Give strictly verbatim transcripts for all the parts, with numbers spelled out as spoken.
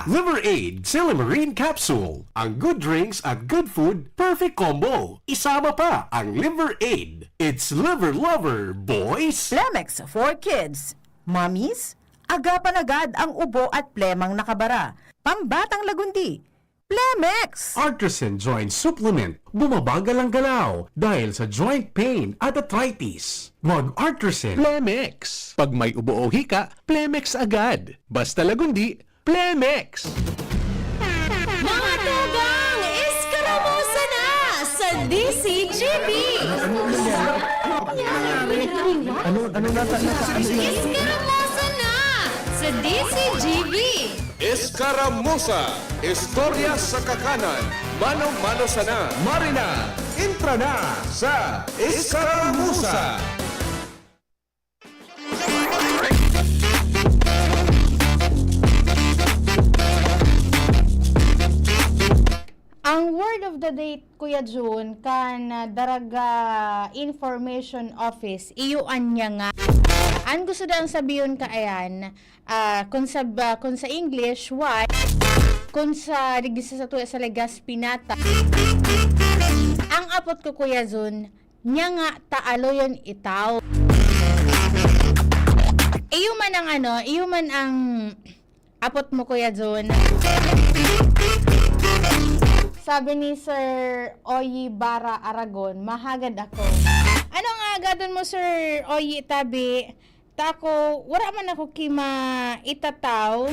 Liver Aid, Silymarin Capsule. Ang good drinks at good food, perfect combo. Isama pa ang Liver Aid. It's Liver Lover, boys! Plemex for kids. Mommies, agapan agad ang ubo at plemang nakabara. Pambatang lagundi, Plemex! Artresin Joint Supplement. Bumabagal ang galaw dahil sa joint pain at arthritis. Mag-Artresin. Plemex. Pag may ubo o hika, Plemex agad. Basta lagundi, Plemex! Mga tugang, eskaramusa na sa D C G B! Ano, ano nata, nata, ano yun? Eskaramusa na sa D C G B! Eskaramusa, istorya sa kakanan, mano-mano sana, Marina, entra na sa Eskaramusa! Ang word of the day, Kuya Jun, kan, ah, Daraga Information Office, iyo an nyanga. An gusto dang sabihon kaiyan, ah, kun sa, ah, kun sa English, why? Kun sa, digdi sa, sa Legazpi nata. Ang apot ko, Kuya Jun, nyanga ta aloyon itaw. Iyo man ang ano, iyo man ang apot mo, Kuya Jun. Sabi ni Sir Oyi Bara Aragon, "Mahagad ako." Ano nga agadon mo, Sir Oyi, tabi? Ta ako, wala man ako ki maitataw.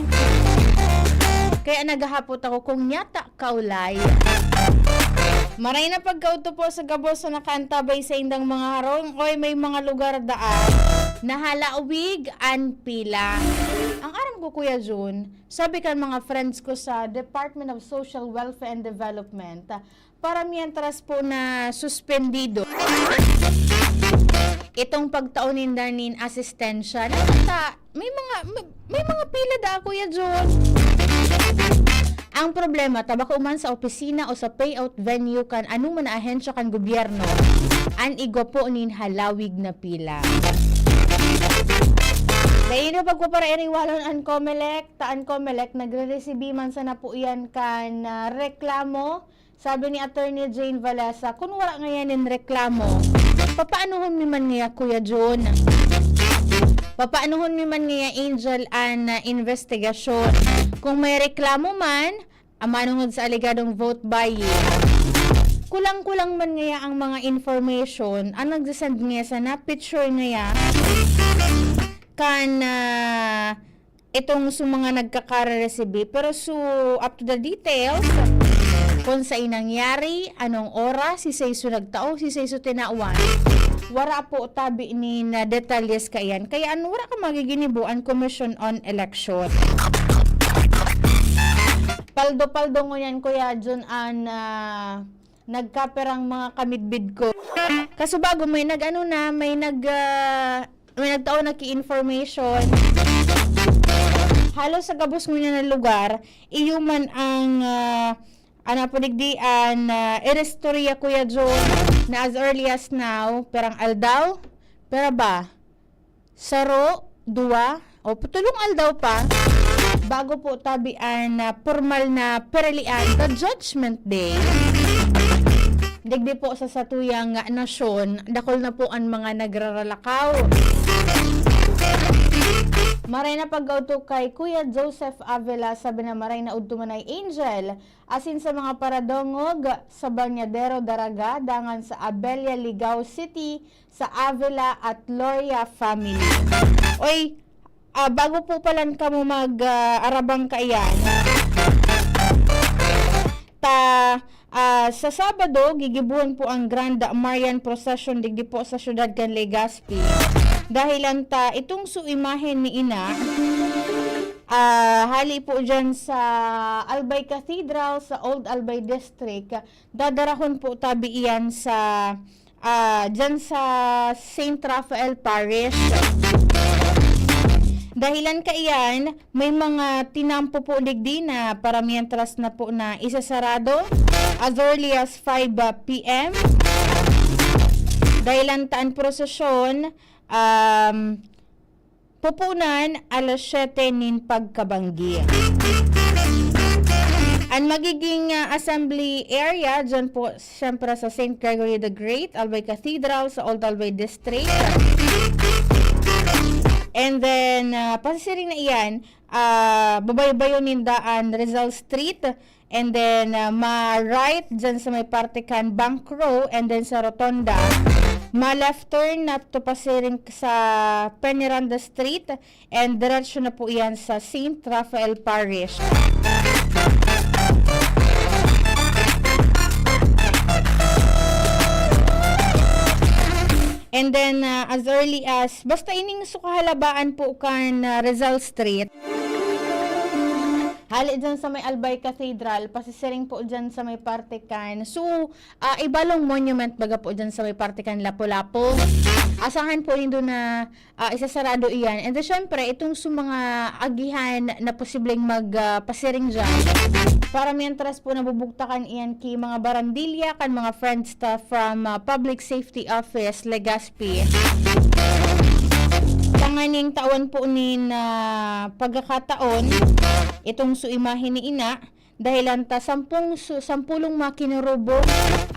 Kaya naghahapot ako kung nyata kaulay. Maray na pagkaudto po sa gabos sa nakaantabay sa indang mga harong. Oy, may mga lugar daan. Nahalawig an pila. Ang aram ko, Kuya Jun, sabi kan mga friends ko sa Department of Social Welfare and Development, para mientras po na suspendido itong pagtao ninda nin asistensya. Nata, may mga, may, may mga pila da, Kuya Jun. Ang problema, ta bako man sa opisina o sa payout venue kan anoman na ahensya kan gobyerno, an igwa po nin halawig na pila. Dahil na pagpaparairiwalon an Comelec, ta an Comelec nagre-resibi man sana po iyan kan, ah, reklamo. Sabi ni Attorney Jane Valesa, "Kun wala ngayan nin reklamo, papaanohon mi man ngaya, Kuya Jun? Papaanohon mi man ngaya, Angel, an, ah, investigasyon? Kung may reklamo man, ah, manongod sa alegadong vote buying, kulang-kulang man ngaya ang mga information, ang nagsasend ngaya sana, picture ngaya, kan, ah, itong sa mga nagkaka-resibi." Pero so, up to the details, kung sa nangyari, anong oras, si Seiso nagtao, si Seiso tinawan, wala po tabi nin detalles kaiyan. Kaya ano, wala ka magiginibo an Commission on Election. Paldo-paldo ngunyan, Kuya Jun, an, ah, nagkaperang mga kamidbid ko. Kaso bago may nag-ano na, may nag, ah, may nagtao na ki information. Halos sa gabos ngunyan na lugar, iyo man ang, ah, ano po digdi, an, ah, iristorya, Kuya Jun, na as early as now, perang aldaw, pera ba? Saro, duwa, o tulong aldaw pa, bago po tabi an, ah, pormal na perelian, the Judgment Day. Digdi po sa satuyang nasyon, dakul na po an mga nagraralakaw. Maray na pagkaudto kay Kuya Joseph Avila, sabi na maray na udto man ay Angel, asin sa mga paradongog sa Bañadero, Daraga, dangan sa Abella, Ligao City, sa Avila at Loria family. Oy, ah, bago po palan kamo mag, ah, arabang kaiyan, ta, ah, sa Sabado, gigibuhon po ang Grand Marian Procession digdi po sa siyudad kan Legazpi. Dahilan ta itong su imahen ni Ina, ah, hali po dyan sa Albay Cathedral, sa Old Albay District, dadarahon po tabi iyan sa, ah, dyan sa Saint Raphael Parish. Dahilan kaiyan, may mga tinampo po digdi na para mientras na po na isasarado as early as five p m. Dahilan ta an prosesyon, um, pupunan alas siyete nin pagkabanggi. Ang magiging, ah, assembly area, dyan po, siyempre, sa Saint Gregory the Great, Albay Cathedral, sa Old Albay District. And then, ah, pasisiring na iyan, ah, babaybayon ninda an Rizal Street, and then, ah, ma-right dyan sa may parte kan Bank Row, and then sa Rotonda, ma-left turn na to pasiring sa Peñaranda Street, and diretso na po iyan sa Saint Raphael Parish. And then, ah, as early as, basta ining sukahalabaan po kan, ah, Rizal Street. Hali dyan sa may Albay Cathedral, pasisiring po dyan sa may parte kan. So, ah, Ibalong Monument baga po dyan sa may parte kan Lapu-Lapu. Asahan po nindo na, ah, isasarado iyan. And then, syempre, itong sa mga agihan na posibleng mag, ah, pasiring dyan, para mientras po nabubugtakan iyan ki mga barandilya kan mga friends ta from, ah, Public Safety Office, Legazpi. Tanganing tawan po nin, ah, pagkakataon, itong su imahe ni ina, dahilan ta sampung su-, sampulong mga kinurubong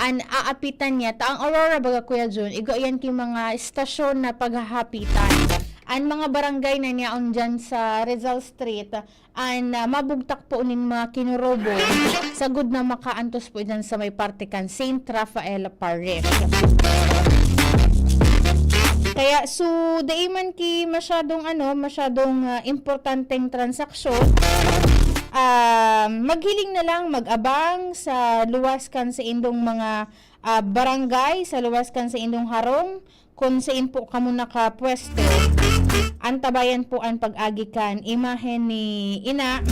an aapitan niya. Ta ang Aurora, baga, Kuya Jun, igwa iyan ki mga estasyon na paghahapitan. An mga barangay na niyaon dyan sa Rizal Street, an, ah, mabugtak po nin mga kinurubong, sagud na makaantos po dyan sa may parte kan Saint Raphael Parish. Kaya, so, dai man ki masyadong, ano, masyadong, ah, importanteng transaksyon, ah, maghiling na lang, mag-abang sa luwas kan saindong mga, ah, barangay, sa luwas kan saindong harong, kun sain po kamo nakapwesto. Antabayan po an pag-agi kan imahen ni ina.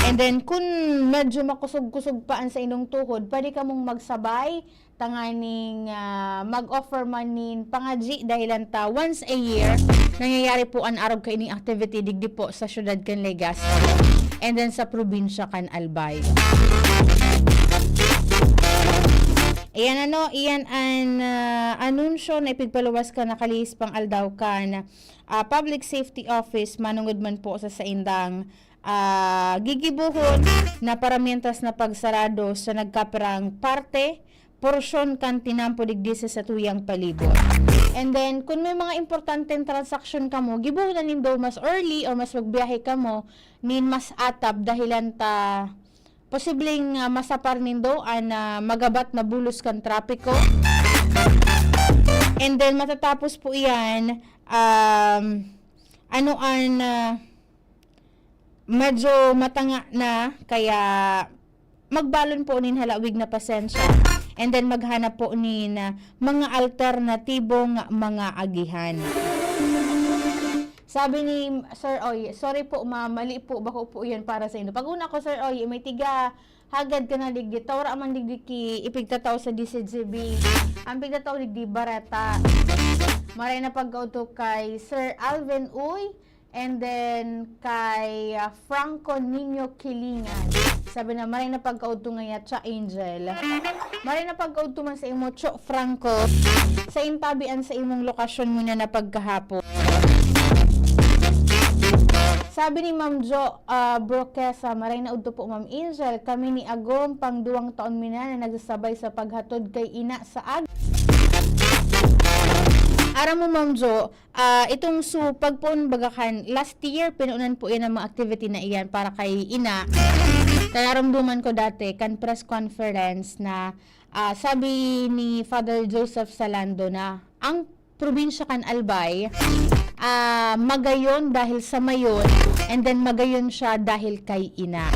And then, kun medyo makusog-kusog pa an saindong tuhod, pwede kamong magsabay tanganing, ah, mag-offer man nin pangadyi, dahilan ta once a year, nangyayari po an arog kaining activity digdi po sa siyudad kan Legazpi and then sa probinsya kan Albay. Ayan, ano, iyan an, ah, anunsyo na ipigpaluwas kan nakalihis pang aldaw kan, ah, Public Safety Office, manungod man po sa saindang, ah, gigibohon na para mientras na pagsarado sa nagkapirang parte, porsyon kan tinampo digdi sa satuyang palibot. And then, kun may mga importanteng transaksyon kamo, gibohon na nindo mas early or mas magbiyahe kamo nin mas atab, dahilan ta posibleng, ah, masapar nindo an, ah, magabat na bulos kan trapiko. And then, matatapos po iyan, um, ano an, ah, medyo matanga na, kaya magbalon po nin halawig na pasensya. And then, maghanap po nin, ah, mga alternatibong mga agihan. Sabi ni Sir Oy, "Sorry po, ma'am, mali po, bako po iyan para sa inyo." Pag una ko, Sir Oy, may tiga hagad ka na digdi, ta wara man digdi ki ipigtatao sa D C G B. Ang pigtatao digdi, bareta. Maray na pagkaudto kay Sir Alvin Uy, and then kay, ah, Franco Nino Kilingan. Sabi na, "Maray na pagkaudto ngaya, Cha Angel." Maray na pagkaudto man sa imo, Cho Franco. Sa intabi an sa imong lokasyon mo na napagkahapon. Sabi ni Ma'am Jo, ah, Broquesa, "Maray na udto po, Ma'am Angel. Kami ni Agom, pang duwang taon mi na, na nagsasabay sa paghatod kay ina sa ag-" Aram mo, Ma'am Jo, ah, itong su-, pagpoon baga kan last year, pinuunan po yan ang mga activity na iyan para kay ina. Kaya naramdaman ko dati, kan press conference na, ah, sabi ni Father Joseph Salando na ang probinsya kan Albay, ah, magayon dahil sa mayon, and then magayon siya dahil kay ina.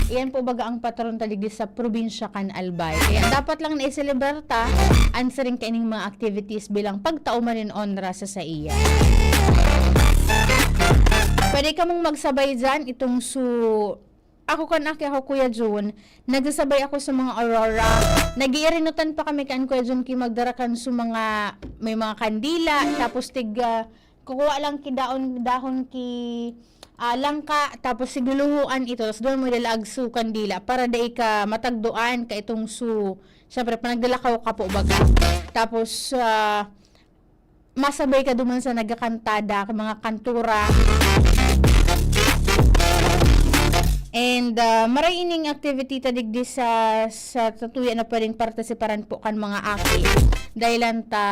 Iyan po baga ang patron ta digdi sa probinsya kan Albay. Kaya dapat lang na i-celebrate ta an siring kaining mga activities bilang pagtao man nin onra sa saiya. Pwede kamong magsabay dyan, itong su-, ako kan aki, ako, Kuya Jun, nagsasabay ako sa mga Aurora. Nag-iirinutan pa kami kan Kuya Jun ki magdara kan su mga, may mga kandila, tapos tig, ah, kukuha lang ki daon, dahon ki, ah, langka, tapos sigluluhuan ito, tapos doon mo idalaag su kandila para dai ka matagdoan ka itong su. Siyempre, panagdalakaw ka po baga. Tapos, ah, masabay ka duman sa nagakantada, mga kantura. And, ah, maray ining activity ta digdi sa, sa tutuya na pwedeng partisiparan po kan mga aki. Dahil lang ta,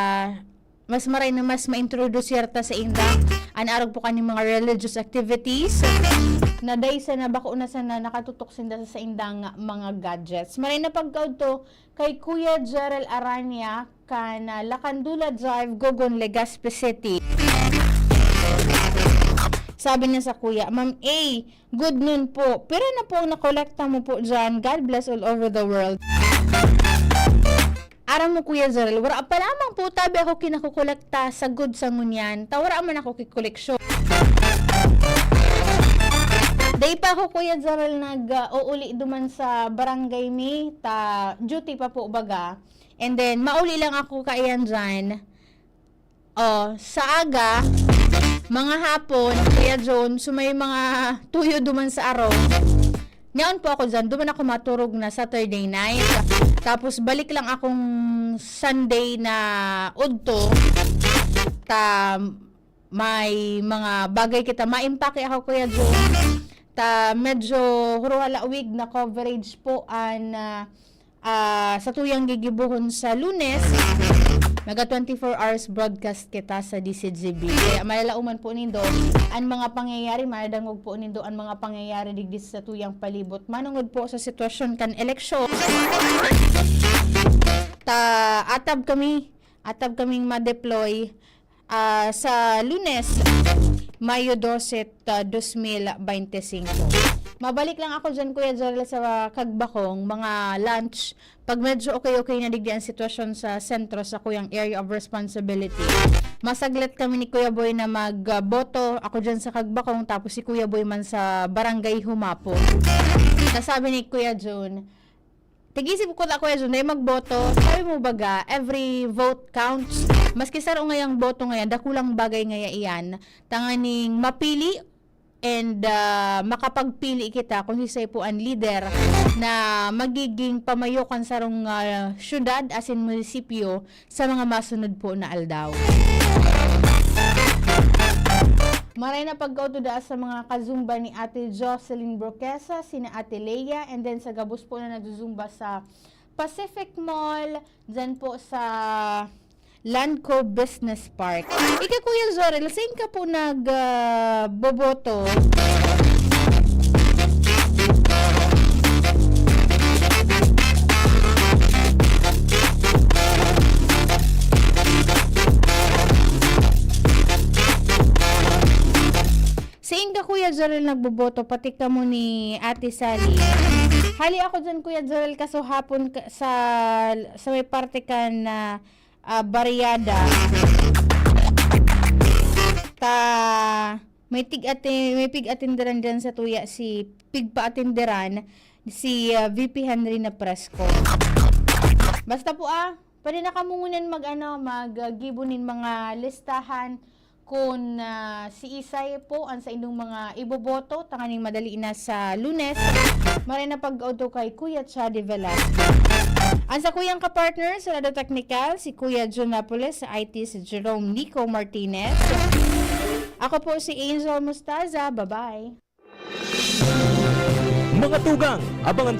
mas maray na mas ma-introduce ta sa inda an arog po kaning mga religious activities na dai sana, bako na sana nakatutok sinda sa saindang mga gadgets. Maray na pagkaudto kay Kuya Gerald Aranya kan, ah, Lacandula Drive, Gogon, Legazpi City. Sabi niya sa kuya, "Ma'am A, good noon po. Pira na po ang nakolekta mo po dyan? God bless all over the world." Aram mo, Kuya Gerald, wala pa lamang po tabi ako kinakokolekta sa good sa ngunyan. Ta wala man ako kikoleksyon. Day pa ako, Kuya Gerald, nag, ah, uuli duman sa barangay mi, ta duty pa po baga. And then, mauli lang ako kaiyan dyan. Oh, sa aga, mga hapon, Kuya John, so may mga tuyo duman sa arong. Niyaon po ako dyan, duman ako maturog na Saturday night. Tapos balik lang akong Sunday na udto. Ta may mga bagay kita maimpake ako, Kuya John. Ta medyo huruhala wig na coverage po an, ah, ah, sa tuyang gigibohon sa Lunes, naga twenty-four hours broadcast kita sa D C G B. Kaya malalaoman po nindo an mga pangyayari, madadangog po nindo an mga pangyayari digdi sa tuyang palibot. Manungod po sa sitwasyon kan eleksyon, ta atab kami, atab kaming ma-deploy, ah, sa Lunes, Mayo dose, ta, dos mil bente singko. Mabalik lang ako dyan, Kuya Jarel, sa Kagbakong, mga lunch. Pag medyo okay-okay na digdi ang sitwasyon sa sentro, sa kuyang area of responsibility, masaglit kami ni Kuya Boy na magboto. Ako dyan sa Kagbakong, tapos si Kuya Boy man sa Barangay Humapo. Nasabi ni Kuya Jun, "Tigisip ko ta, Kuya Jun, dai magboto." Sabi mo baga, every vote counts. Maski saro ngayang boto ngayan, dakulang bagay ngaya iyan. Tanganing mapili and, ah, makapagpili kita kung siisay po ang lider na magiging pamayo kan sarong, ah, syudad asin munisipyo sa mga masunod po na aldaw. Maray na pagkautuda sa mga kazumba ni Ate Jocelyn Broquesa, sina Ate Lea, and then sa gabos po na nagzuzumba sa Pacific Mall, dyan po sa Landco Business Park. Ika, Kuya Zorel, saan ka po nag, ah, boboto? Sain ka, Kuya Jorel, nagboboto, pati kamo ni Ate Sally? Hali ako dyan, Kuya Jorel, kaso hapon ka, sa, sa may parte kan, ah, ah, Barriada. Ta, may tig-ati-, may pig-atinderan dyan sa tuya, si pigpa-atinderan, si, ah, V P Henry na presko. Basta po, ah, pwede na kamo ngunyan mag, ano, mag, ah, gibo nin mga listahan kun, ah, siisay po an saindong mga iboboto tanganing madali na sa Lunes. Maray na pag-auto kay Kuya Chadi Velasco. An sa kuyang kapartner sa lado teknikal, si Kuya Jun Napoles, sa I T, si Jerome Nico Martinez. Ako po si Angel Mostaza. Bye-bye. Mga tugang, abangan